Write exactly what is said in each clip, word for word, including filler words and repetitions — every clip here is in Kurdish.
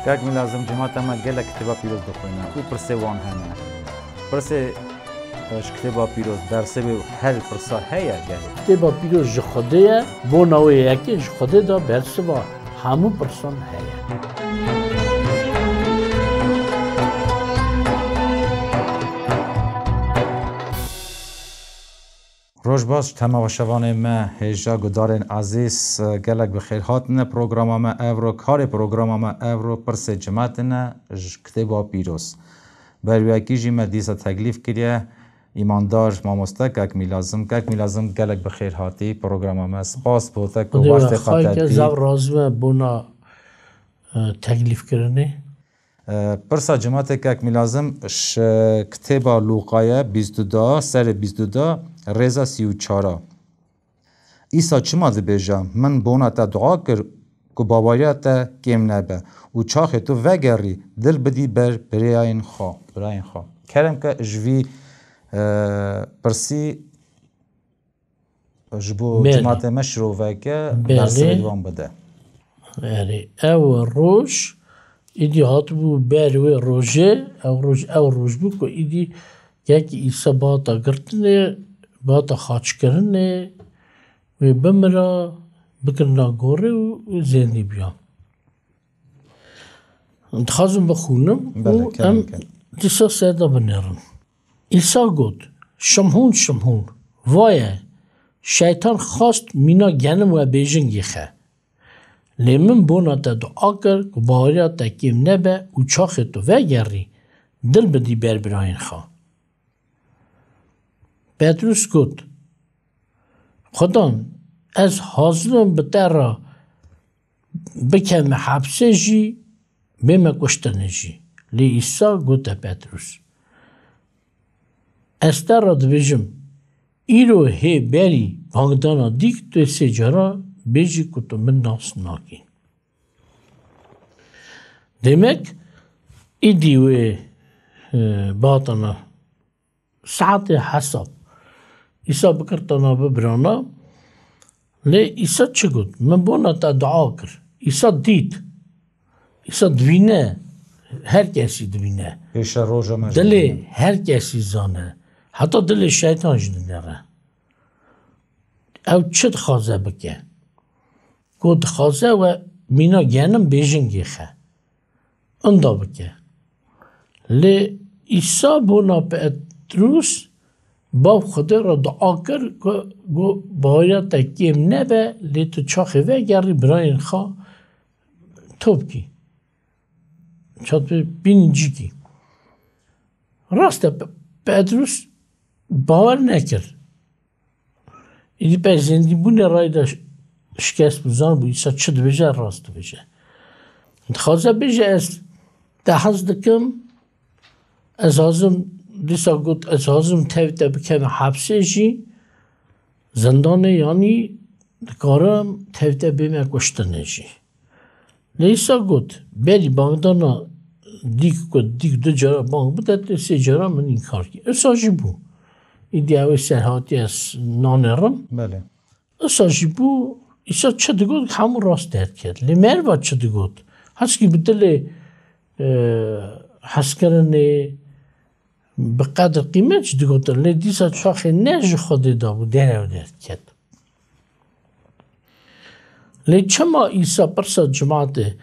Kak Mîlazim, cemata me gelek kitêba pîroz dixwîne û pirsê wan hene. Pirsê, e, ji kitêba pîroz, bersivê her pirsa heye gelê? Kitêba pîroz ji Xwedê ye, bona wê yekê ji Xwedê de bersiva hemû pirsan heye. Roj baş temaşevanê me, hêja gudarên ezîz, gelek bi xêr hatine programa me evro. Karê programa me evro pirsê cimetine ji kitêba pîroz. Berwiyekî jî me dîsa teklîf kiriye. Îmandar mamoste Kek Mîlazim. Kek Mîlazim, gelek bi xêr hatî programa me. Spas bo te ku Xwedê we wextê xwe xayke te dî. Zev razî me bona, e, teklîfkirinê. E, pirsa cimatê Kek Mîlazim ji kitêba Lûqayê bîst û du, serê bîst û du, rêza sî û çar a. Îsa çima dibêje, Min bona te dua kir ku baweriya te kêm nebe û çaxê tu vegerî, dil bidî ber birayên xwe, birayên xwe. Kerem ke ji vî, e, pirsî ji bo Belê. Cimatê me şiroveke Belê. Bersivê wan bide. Erê, ew roj, îdî hatibû ber wê rojê, ew roj, ew roj bû ku îdî kekî Îsa bihata girtinê, bihata xaçkirinê, wê bimira, bikirina gorê û, û zêndî biya. Dixwazim bixwînim û Belê, kerem em ke. Dîsa ser de binêrin. Îsa got, Şimhûn, Şimhûn, vaye, şeytan xwest mîna genim we bêjingî xe. Lê min bona te dua kir ku baweriya te kêm nebe û çaxê tu vegerî, dil bidî ber birayên xwe. Petrûs got, Xudan, ez hazir im bi te re bikeme hepsê jî, bême kuştinê jî. Lê Îsa gote Petrûs, Ez te re dibêjim, îro hê berî bangdana dîk tu sê cara bêjî ku tu min nas nakî. Demek, îdî wê, e, batana saetê hesab. Îsa bikirtana bibirana, lê Îsa çi got? Min bona te dua kir. Îsa dît. Îsa dibîne. Her kesî dibîne. Pêşe roja me jî Dilê dibîne. Her kesî zane. Heta dilê şeytan jî dinêre. Ew çi dixwaze bike? Ku dixwaze we mîna genim bêjingê xe. Inda bike. Lê Îsa bona Petrûs, Bav Xwedê re dua kir ku, ku baweriya te kêm nebe, lê tu çaxê vegerî birayên xwe top kî. Çat bê bînin cîkî. Rast e, Pe-, Petrûs bawer nekir. Îdî pey zêndîbûnê rayda şikest bû, zanibû Îsa çi dibêje, rast dibêje. Dixwaze bêje, ez te hez dikim, ez hazim, dîsa got, ez hazim tev te bikeme hepsê jî, zindanê, yanî dikarim tev te bême kuştinê jî. Lê Îsa got, Berî bangdana dîk ku dîk du cara bang bide, tu sê cara min înkar kî. Îsa jî bû. Îdî ew ê serhatî ez nanêrim. Belê. Îsa jî bû, Îsa çi digot, hemû rast derdiket. Lê meriva çi digot? Heskî bi dilê, e, hezkirinê, bi qedir qîmet jî digotin. Lê dîsa çaxê ne ji Xwedê de bû, derew derdiket. Lê çima Îsa pirsa cimatê,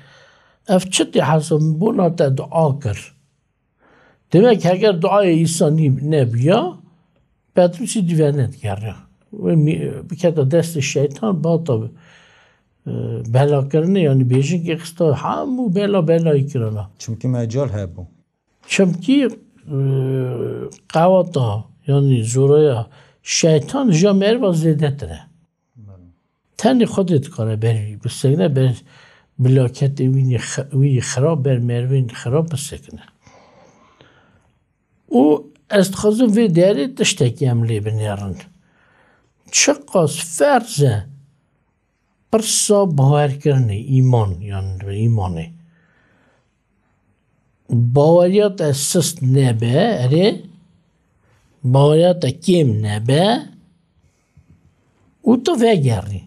ev çi tê hesab, min bona te dua kir? Demek heger duayê Îsa nî-, nebûya, Petrûsî dî venedikeriya. Wê mî-, biketa destê şeytan, bata, e, belakirinê, yanî bêjingê xista, hemû bela belayî kirana. Çimkî mecal hebû. Çimkî, e, qewata, yanî zoraya şeytan ji ya meriva zêdetir e. Belê. Tenê Xwedê dikare ber wî bisekine, ber bilaketê wî nê xe-, wî xirab, ber merivên xirab bisekine. Û ez dixwazim vê derê tiştekî em lê binêrin. Çiqas ferz e pirsa bawerkirinê, îman, yan îmanê. Baweriya te sist nebe, erê, baweriya te kêm nebe û tu vegerî.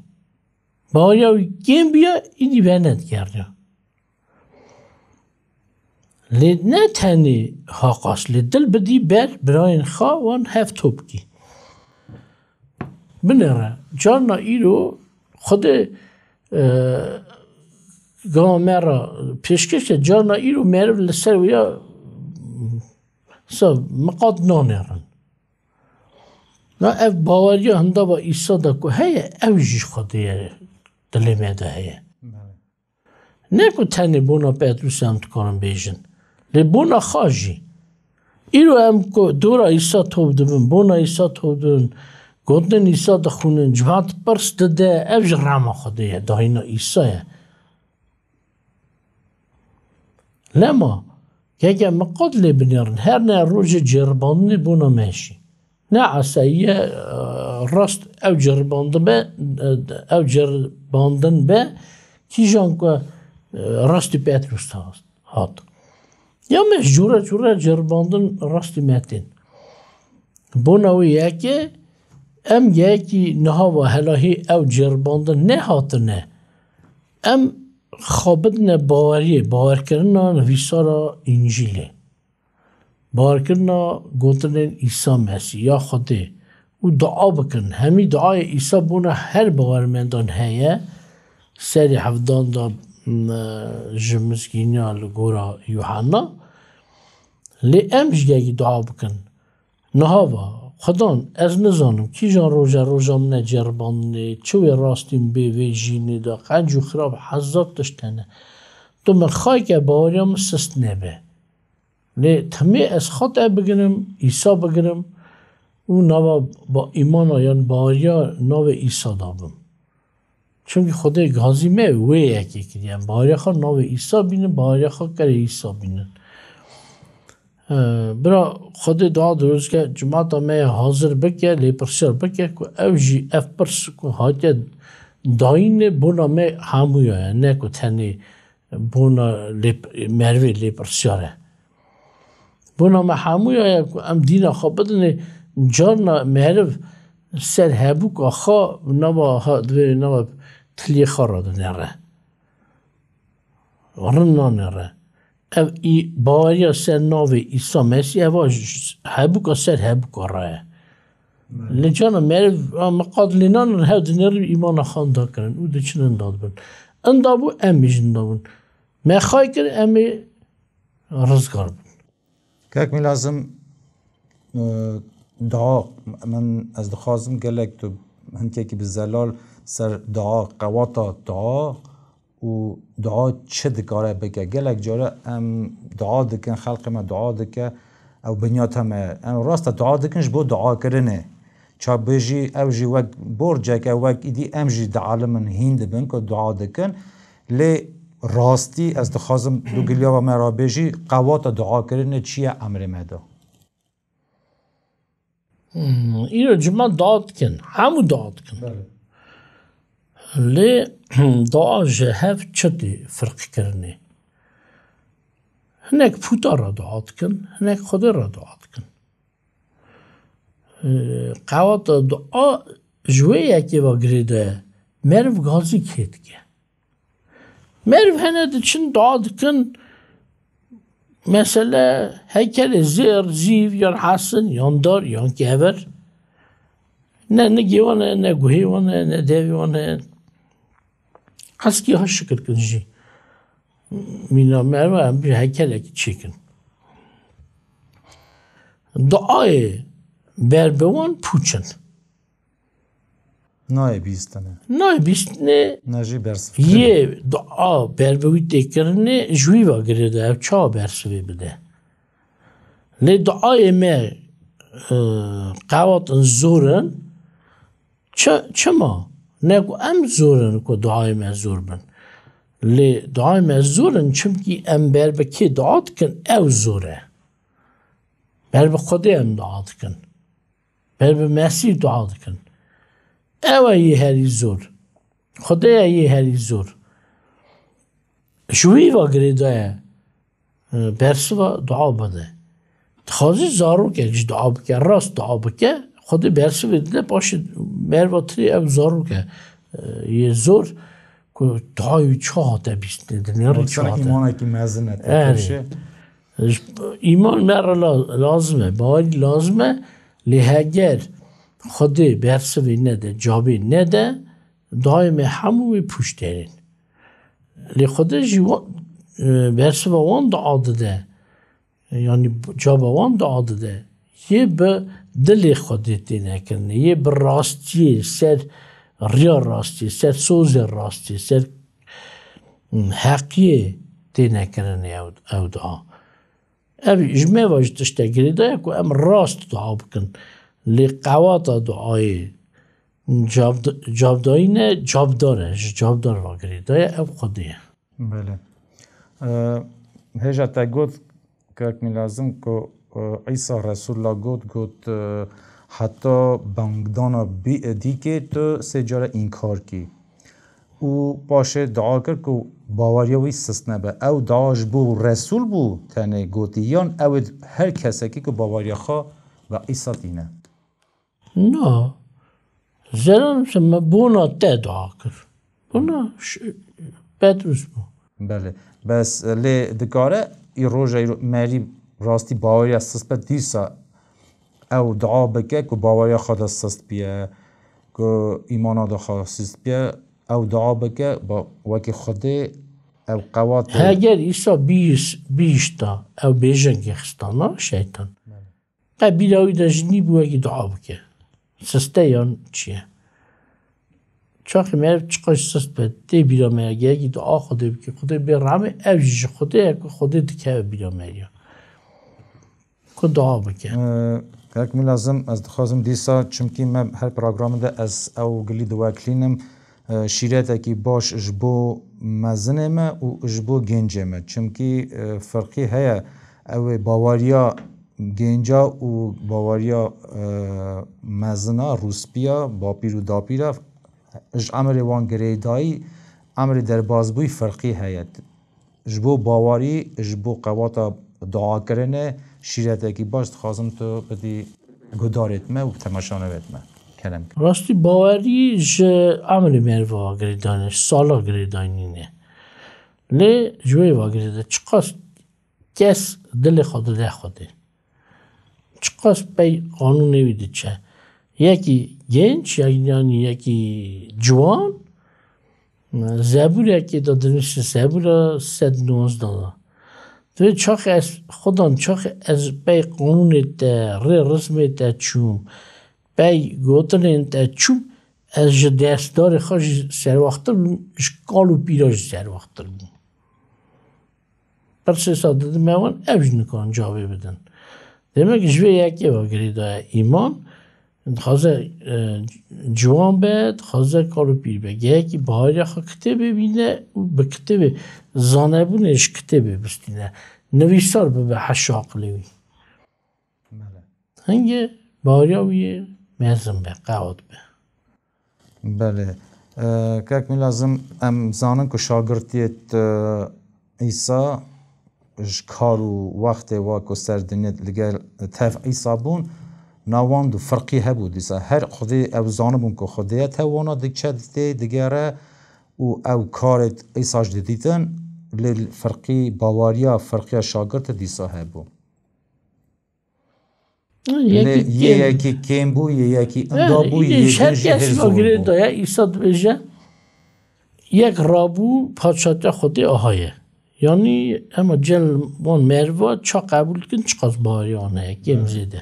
Baweriya wî kêm biya, îdî venedikeriya. Lê ne tenê haqas, lê dil bidî ber birayên xwe wan hev top kî. Binêre, carna îro Xwedê, e, gava me re pêşkêş ke, carna îro meriv li ser wê ya, sa, miqat nanêrin. Na ev baweriya hindava Îsa de ku heye, ew jî Xwedê ye, dilê me de heye. Belê. Ne ku tenê bona Petrûsê em dikarin bêjin, lê bona xwe jî. Îro em ku dora Îsa top dibin, bona Îsa top dibin, gotinên Îsa dixwînin, cimat pirs dide, ev ji rema Xwedê ye, dayîna Îsa ye. Lema, gege miqat lê binêrin, her ne rojê ceribandinê bona me jî. Ne esayî ye, e, rast ew ceribandin be, e, ew ceribandin be, kîjan ku, e, rastî Petrûs hat. Ya me ji cûre cûre ceribandin rastî me tên. Bona wê yekê, em yekî niha ve helahî ew ceribandin nehatine. Em xwe bidine baweriyê, bawerkirina nivîsara Încîlê. Bawerkirina gotinên Îsa Mesîh ya Xwedê û dua bikin. Hemî duayê Îsa bona her bawermendan heye. Serê hevdan de, m, ji mizgîniya li gora Yuhanna. Lê em ji yekî dua bikin. Niha va, Xudan, ez nizanim kîjan roje roja min e ceribandinê, çi wê rastî min bê vê jînê de, qenc û xirab hezar tişt hene. Tu min xayke baweriya min sist nebe. Lê timê ez xwe te bigirim, Îsa bigirim û nava ba-, îmana yan baweriya navê Îsa da bim. Çimkî Xwedê gazî me wê yekê kiriye. Em baweriya xwe navê Îsa bînin, baweriya xwe kerê Îsa bînin. Ee, bira Xwedê dua dirozke, cimata me ya hazir bike, lê pirsiyar bike ku ew jî ev pirs ku hatiye dayînê bona me hemûya ye, ne ku tenê bona lê, merivê lê pirsiyar e. Bona me hemûya ye ku em dîna xwe bidinê, carna meriv ser hebûka xwe nava ha, divê nava tiliyê xwe re dinêre. Rin nanêre. Ev î-, baweriya ser navê Îsa Mesîh eva ji, ji hebûka ser hebûka re ye. Belê. Lê cana meriv, a, miqat lê nanin, hev dinêrin îmana xwe da kirin û diçin inda dibin. Inda bû, em ê jî inda bûn. Me xay kir, em ê rizgar bin. Kek Mîlazim, e, dua, min, ez dixwazim gelek tu hinkekî bi zelal ser dua, qewata dua û dua çi dikare bike. Gelek cara em dua dikin, xelqê me dua dike, ew binyata me ye. Em rast e dua dikin ji bo duakirinê. Çabêjî ew jî wek borcek e, wek îdî em jî dialimin, hîn dibin ku dua dikin. Lê rastî ez dixwazim du giliya me re bêjî, qewata duakirinê çi ye emrê me de? Hmm, îro cima dua dikin, hemû dua dikin. Belê. Lê dua ji hev çi tê firqkirinê? Hinek pûta re dua dikin, hinek Xwedê re dua dikin. Ee, qewata dua ji wê yekê ve girêdaye. Meriv gazî kê dike. Meriv hene diçin dua dikin, mesele heykelê zêr, zîv, yan hesin, yan dar, yan kever. Ne nigê wan e, ne guhê wan e, ne devê wan e. Heskî ha şikir kin jî. Mîna meriva em bir heykelekî çêkin. Duayê ber bi wan pûç in. Nayê bîstine. Nayê bîstine. Ne jî bersiv. Yê dua ber bi wî tê kirinê ji wî ve girêdaye, ev çawa bersivê bide? Lê duayê me, e, qewat in zor in. Çi, çima? Ne ku em zor in ku duayê me zor bin. Lê duayê me zor in, çimkî em ber bi kê dua dikin, ew zor e. Ber bi Xwedê em dua dikin. Ber bi Mesîh dua dikin. Ew e yê herî zor. Xwedê ye yê herî zor. Ji wî ve girêdaye, e, bersiva dua bide. Dixwazî zarokek jî dua bike, rast dua bike, Xwedê bersivê dide, paşê meriva tirê ew zarok e, e, yê zor ku duayê wî çi hate bîstine, dinêrî çi hate. Îmanekî mezin e, erê, têkoşe. Îman me re la-, lazim e, bawerî lazim e, lê heger Xwedê bersivê nede, cabê nede, dayê me hemû wê pûç derên. Lê Xwedê jî wa-, e, bersiva wan dua dide. Yanî caba wan dua dide. Yê bi dilê Xwedê têne kirinê. Yê bi rastiyê, ser riya rastiyê, ser sozê rastiyê, ser, hmm, heqiyê têne kirinê ew, ew dua. Ev ji me ve ji tiştek girêdaye ku em rast dua bikin. Lê qewata duayê cab-, cabdayî ne, cabdar e. Ji cabdar ve girêdaye, ev Xwedê ye. Belê. Ee, hêja te got, kak Mîlazim, ku, e, Îsa Resûlullah got, got, e, heta bangdana bî-, dîkê tu sê cara înkar kî. Û paşê dua kir ku baweriya wî sist nebe. Ew dua ji bo Resûl bû tenê gotî, yan ew ê her kesekî ku baweriya xwe bi Îsa tîne? Na. Zeran se me bona te dua kir. Bona ş-, Petrus bû. Belê. Bes lê dikare î roja îro-, merî rastî baweriya sist be, dîsa ew dua bike ku baweriya xwe de sist biye, ku îmana de xwe sist biye, ew dua bike, ba-, wekî Xwedê ew qewat e. Heger Îsa bîs-, bihişta, ew bêjengê xistana şeytan. Belê. Qe bîra wî de jî nîbû wekî dua bike. Siste yan çi ye? Çaxê meriv çiqas sist be, tê bîra me ye, gelekî dua Xwedê bike, Xwedê bê rehmê, ev jî ji Xwedê ye ku Xwedê dikeve bîra meriya. Ku dua bike. Ee, Kak Mîlazim, ez dixwazim dîsa, çimkî me her programê de ez ew gilî diweklînim, e, şîretekî baş ji bo mezinê me û ji bo gencê me. Çimkî, e, ferqî heye, ew ê baweriya genca û baweriya, e, mezina, rûspiya, bapîr û dapîra, ji emirê wan girêdayî, emirê derbazbûyî ferqî heye. Ji bo bawerî, ji bo qewata duakirinê, şîretekî baş dixwazim tu bidî guhdarêt me û temaşanevêt me. Kerem ke. Rastî bawerî ji emirê meriva girêdayî ne, ji sala girêdayî nîne. Lê ji wê va girêdayî, çiqas kes dilê xwe dide Xwedê. Çiqas pey qanûnê wî diçe. Yekî genç, ya-, yanî yekî ciwan, zebûrekê de dinivîse, zebûra sed nozdeh de. Divê çaxê ez, xudan çaxê ez pey qanûnê te, rê rizmê te çûm, pey gotinên te çûm, ez ji destdarê xwe jî serwaxtir bûm, ji kal û pîra jî serwaxtir bûm. Pirsê sa didime wan, ev jî nikarin cavê bidin. Demek ji vê yekê ve girêdaye îman, dixwaze, e, ciwan be, dixwaze kal û pîr be. Gelekî baweriya xwe kitêbê bîne û bi kitêbê zanebûnê ji kitêbê bistîne. Nivîsar bibe heşa aqilê wî. Belê. Hingê baweriya wî yê mezin be, qewat be. Belê. E, kek Mîlazim, em zanin ku şagirtiyê, e, Îsa ji kar û wextê wa ku ser dinyê li gel tev Îsa bûn, nav wan du firqî hebû dîsa. Her Xwedê ew zanibûn ku Xwedê ye, tev wana diçe dê digere û ew karê Îsa jî didîtin, lê firqî bawariya, firqiya şagirtê dîsa hebû. Lê yekî yê kêm, yekî kêm bû, yê yekî inda bû, yê din jî her kes hêr zor bû. Daye, Îsa dibêje, yek rabû, padşatiya Xwedê aha ye. Yanî ema cel wan meriva ça qebûl dikin, çiqas baweriya wan heye, kêm zêde.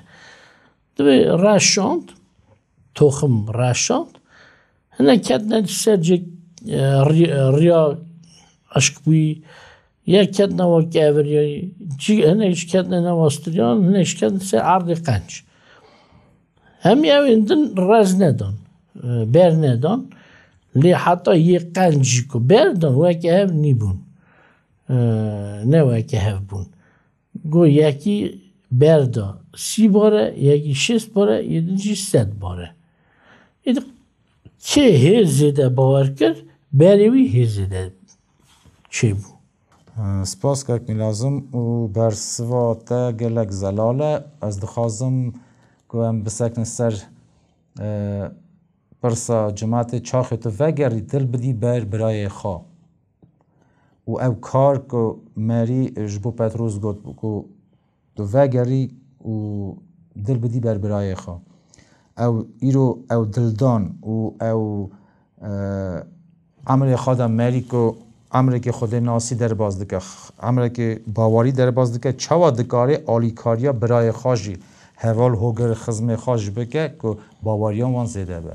Divê reşand, toxim reşand. Hinek ketine ser cê, e, rî-, riya eşkbûyî, yek ketine wa keviriyayî, cî-, hinek jî ketine nava stiriyan, hinek jî ketine ser erdê qenc. Hemî ew ên din rez nedan, e, ber nedan. Lê heta yê qenc jî ku ber dan, weke hev nîbûn. E, ne weke hev bûn. Got, yekî ber da sî bar e, yekî şêst bar e, yê din jî sed bar e. Êdî kê hê zêde bawer kir, berê wî hê zêde çêbû. Spas kek Mîlazim û bersiva te gelek zelal e. Ez dixwazim ku em bisekinin ser, e, pirsa cimatê, çaxê tu vegerî dil bidî ber birayê xwe. Û ew kar ku Merî ji bo Petros got ku tu vegerî û dil bidî ber birayê xwe. Ew îro ew dildan û ew, e, emrê xwe de Merî ku emrekê Xwedê nasî derbas dike, emrekê bawerî derbas dike, çawa dikare alîkariya birayê xwe jî heval hogir xizmê xwe jî bike ku baweriyan wan zêde be?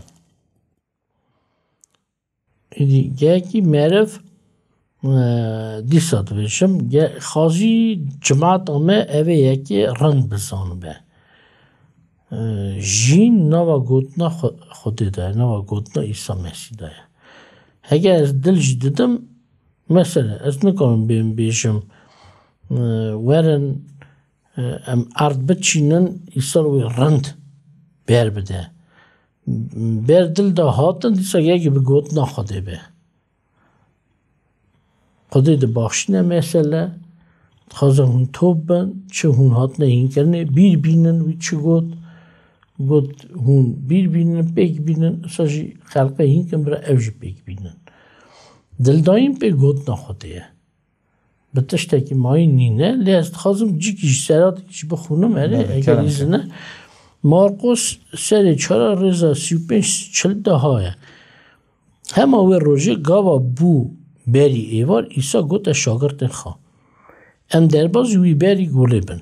Êdî, gelekî meriv, e, dîsa dibêjim, ge-, xazî cemaeta me evê yekê rind bizanibe. E, jîn nava gotina Xwe-, Xwedê de ye, nava gotina Îsa Mesîh de ye. Heger ez dil jî didim, mesela, ez nikarim bêm bêjim, e, werin, e, em erd biçînin, Îsa wê rind ber bide. Ber dil de hatin, dîsa yekî bi gotina Xwedê be. Xwedê dibaxşîne mesele, dixwaze hûn top bin, çi hûn hatine hînkirinê, bîr bînin wî çi got, got hûn bîr bînin, pêk bînin, wisa jî xelqê hînkin bira ew jî pêk bînin. Dildayîn pê gotina Xwedê ye. Bi tiştekî mayîn nîne, lê ez dixwazim cîkî ji seratikî jî bixwînim, erê, Belê, eger kerem ke. Îzin e. Marqos serê çara rêza sî û pênc çil de heye. Hema wê rojê gava bû berî êvar, Îsa gote şagirtên xwe, em derbazî wî berî golê bin.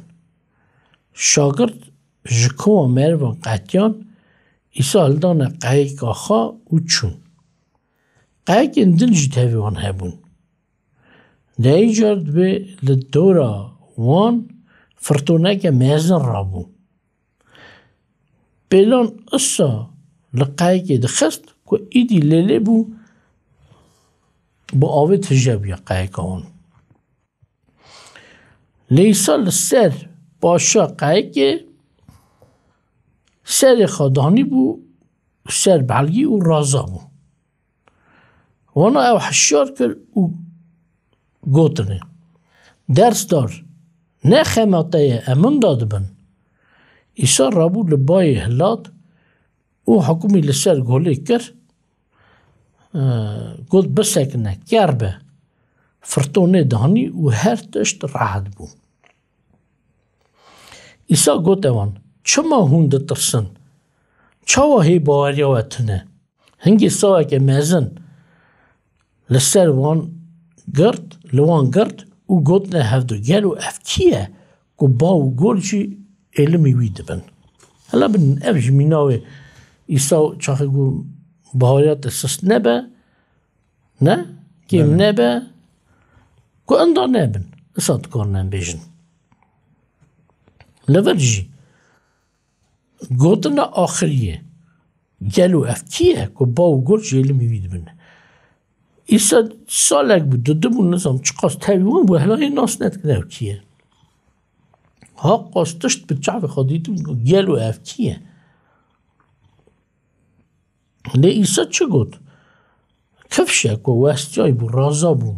Şagirt ji kowa merivan qetiyan, Îsa hildane qeyeka xwe û çûn. Qeyekên din jî tevî wan hebûn. Dehî car dibê li dora wan firtoneke mezin rabû. Pêlan isa li qeyekê dixist ku îdî lêlê bû, bi avê tije bûye qeyeka wan. Lê Îsa li ser paşa qeyekê serê xwe danîbû ser belgî û raza bû. Wana ew hişyar kir û gotinê, Dersdar, ne xema te ye, em min dadibin. Îsa rabû li bayê hilat û hukmî li ser golê kir, e, got, Bisekine, ker be. Firtonê danî û her tişt rehet bû. Îsa gote wan, Çima hûn ditirsin? Çawa hê baweriya we tune? Hingê saweke mezin li ser wan girt, li wan girt û gotine hevdu, Gelo ev kî ye ku ba û gol jî êlimî wî dibin? Hela bin ev jî mîna wê Îsa çaxê ku baweriya te sist nebe, ne? Kêm Belê. Nebe, ku enda nebin. Isa dikarin em bêjin. Li vir jî gotina axiriyê, Gelo ev kî ye ku ba û gol ji êlimî wî dibin? Îsa salek bû, didibû, nizam çiqas tevî wan bû, hela hê nas nedikin ew kî ye. Ha qas tişt bi çavê xwe dîtibû, Gelo ev kî ye? Lê Îsa çi got? Kifşe ku westiyayî bû, raza bû.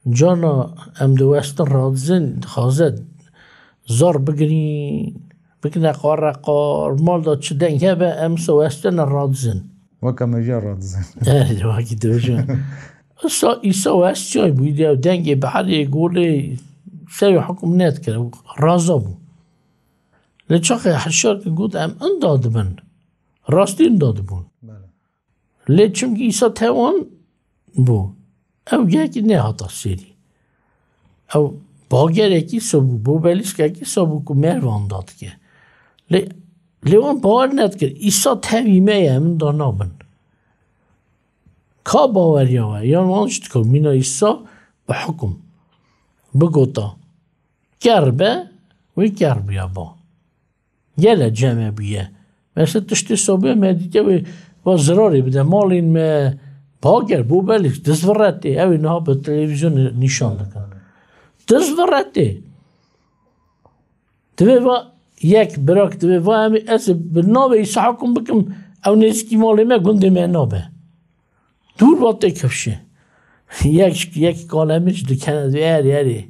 Cana em diwestin radizin, dixwaze zar bigirîn, bikine qare qar, mal de çi deng hebe, em wisa westine radizin. Weke meriya radizin. Evet, wekî dibêjin. Îsa, Îsa westiyayî bû, dê ew dengê biherê, golê, serê hukm nedikir, raza bû. Lê çaxê hişyar kir, got, Em inda dibin. Rastî inda dibûn. Belê. Lê çimkî Îsa tewan bû, ew gelekî nehata sêrî. Ew bagerekî wisa bû, bobelîskekî wisa bû ku merivan dadike. Lê, lê wan bawer nedikir. Îsa tevî me ye, em inda nabin. Ka baweriya we, yan wan jî dikewt mîna Îsa bi hukum, bigota, Ker be, wê ker bûya ba. Gele cem e bûye. Mesela tiştê sobê me dîtiye wê va zirarê bide malên me, bager, bobelîk, dizviretê. Ew ê niha bi televîzyonê nîşan dikin. Dizviretê. Divê va yek birak, divê va em ê, ez ê bi navê Îsa hukm bikim, ew nêzîkî malê me, gundê me nabe. Dûr va tê kifşê. Yek, yek kalemê jî dikene, divê erê, erê.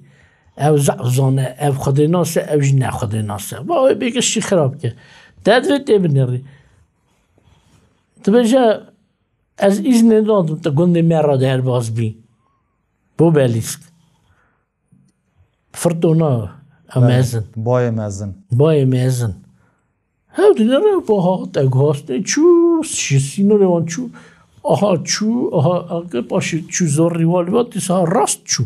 Ew zaf zane, ev Xwedê nas e, ew jî ne Xwedê nas e. Va wê bê giştî xirab ke. Te divê tê binêrî. Dibêje, ez îznê nadim te gundê me re derbas bî. Bo belîsk. Firtona, e, Belê. Mezin. Bayê mezin. Bayê mezin. Hew dine re bo hat, e, guhastê çû, ji sînorê wan çû, aha çû, aha, aha, paşê çû zor rîwal vat, dîsa rast çû.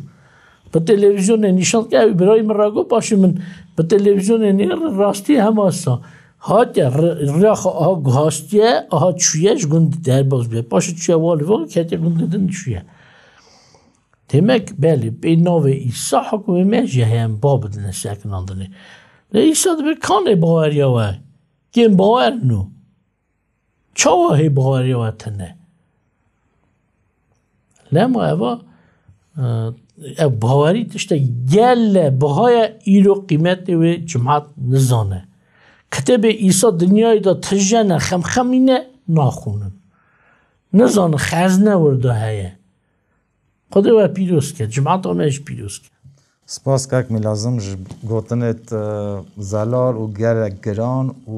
Bi televîzyonê nîşan ke, ew birayê min re got, paşê min bi televîzyonê nê rastî hema sa. Hatiye, re-, rêya xwe aha guhastiye, aha çûye, ji gund derbas bûye. Paşê çûye walivan, ketiye gundê din çûye. Demek belê, pê navê Îsa hukmê me jî heye, em ba bidine sekinandinê. Lê Îsa dibe kanê baweriya we. Kêm bawer nû. Çawa hê baweriya we tune? Lema eva, e, ev bawerî tiştek gele biha ye, îro qîmetê wê cimat nizane. Kitêbê Îsa dinyayê de tije ne, xemxemîne, naxwînin. Nizane xezne wir de heye. Xwedê we pîroz ke, cimata me jî pîroz ke. Spas kak Mîlazim ji gotinêt, e, zelal û gelek giran û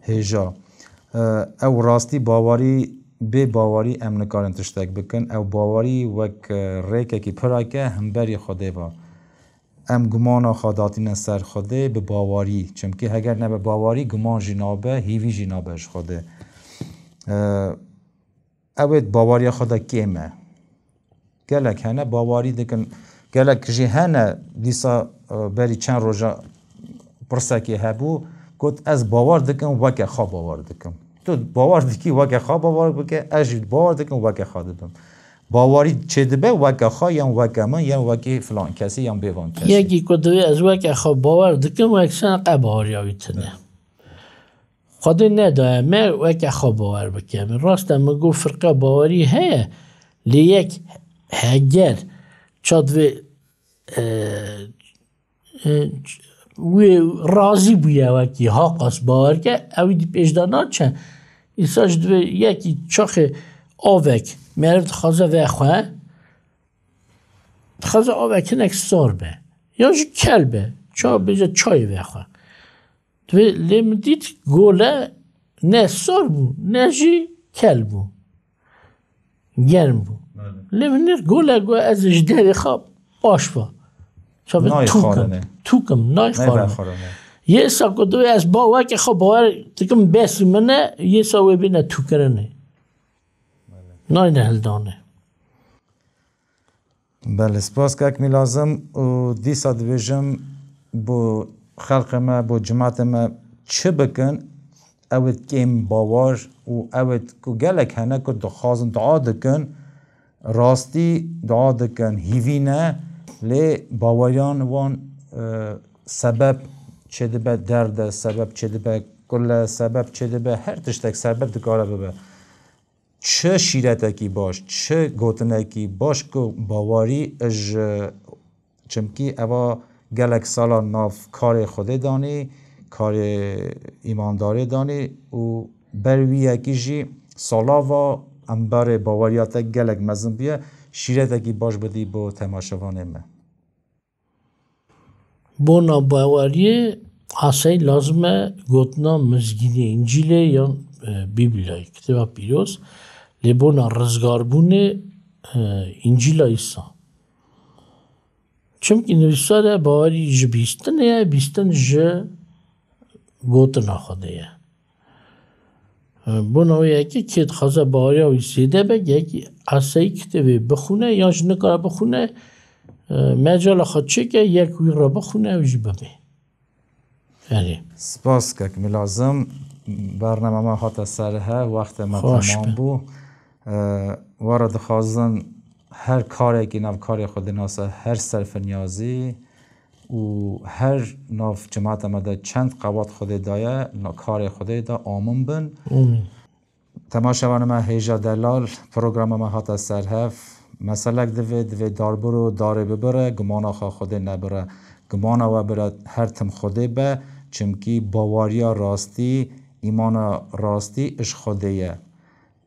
hêja. E, ew rastî bawarî, bê bawarî em nikarin tiştek bikin. Ew bawarî wek, e, rêkekî pir e ke hemberî Xwedê va. Em gumana xwe datîne ser Xwedê bi bawarî. Çimkî heger nebe bawarî, guman jî nabe, hîvî jî nabe ji Xwedê. E, Ew ê baweriya xwe de kêm e. Gelek hene bawerî dikin, gelek jî hene dîsa, e, berî çend roja pirsekê hebû, got, "Ez bawer dikim, weke xwe bawer dikim." Tu bawer dikî, weke xwe bawer bike, ez jî bawer dikim, weke xwe dibim. Bawerî çêdibe weke xwe, yan weke min, yan wekî filan kesî, yan bêvan kesî. Yekî ku divê ez weke xwe bawer dikim, wek sen qe baweriya wî tune. Xwedê nedaye me weke xwe bawer bike. Min rast e, min got firqe bawerî heye, lê yek heger ça divê, e, e, wê razî bûye wekî haqas bawer ke, ew dî pêş de naçe. Îsa jî divê yekî çaxê avek meriv dixwaze vexwe, dixwaze avek hinek sar be. Yan jî kel be. Ça bêje çayê vexwe. Divê, lê min dît gole ne sar bû, ne jî kel bû. Germ bû. Belê. Lê min nir gole got, "Ez ji derê xwe baş va." Çavê Nayê tûkim, xwarine. Tûkim, nayê Nayê xwarine. Vexwarine. Yê sa ku divê ez ba weke xwe bawer dikim, besî min e, yê sa wê bîne tûkirinê. Belê. Nayne hildane. Belê, spas kak Mîlazim û dîsa dibêjim bo xelqê me, bo cimatê me çi bikin, ew ê kêm bawer û ew ê ku gelek hene ku dixwazin dua dikin, rastî dua dikin, hîvî ne, lê baweriyan wan, e, sebeb çêdibe derde, sebeb çêdibe kule, sebeb çêdibe her tiştek sebeb dikare bibe. Çi şîretekî baş, çi gotinekî baş ku bawarî ji, çimkî eva gelek sala nav karê Xwedê danî, karê îmandarê danî û ber wî yekî jî sala va emberê baweriya te gelek mezin bûye, şîretekî baş bidî bo temaşevanê me. Bona baweriyê asey lazim e gotina mizgînê, Încîlê yan, e, Bîblyayê, Kitêba Pîroz, lê bona rizgarbûnê, e, Încîla Îsa. Çimkî nivîsar e, bawerî ji bîstinê ye, bîstin ji gotina Xwedê ye. Bona wê yekê kê dixwaze baweriya wî zêde be, yekî eseyî kitêbê bixwîne, yan jî nikare bixwîne, e, mecala xwe çêke, yek wî re bixwîne, ew jî bibê. Erê. Spas kek Mîlazim, bernama me hate ser hev, wextê me Xweş temam be. Bû. E, we re dixwazin her karekî nav karê xwe dinase, her serfinyazî, û her nav cemata me de çend qewat Xwedê daye, na karê Xwedê de amin bin. Amîn. Temaşevanê me hêja delal, programa me hate ser hev. Meselek divê, divê darbir û darê bibire, gumana xwe Xwedê nebire. Gumana we bire her tim Xwedê be, çimkî bawariya rastî, îmana rastî ji Xwedê ye.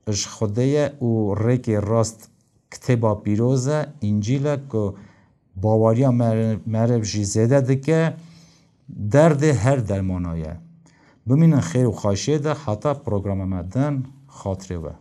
Ji Xwedê ye û rêkê rast Kitêba Pîroz e, Încîl e ku bawariya mer-, meriv jî zêde dike, derdê her dermana ye. Bimînin xêr û xweşiyê de heta programa me din, xatirê we.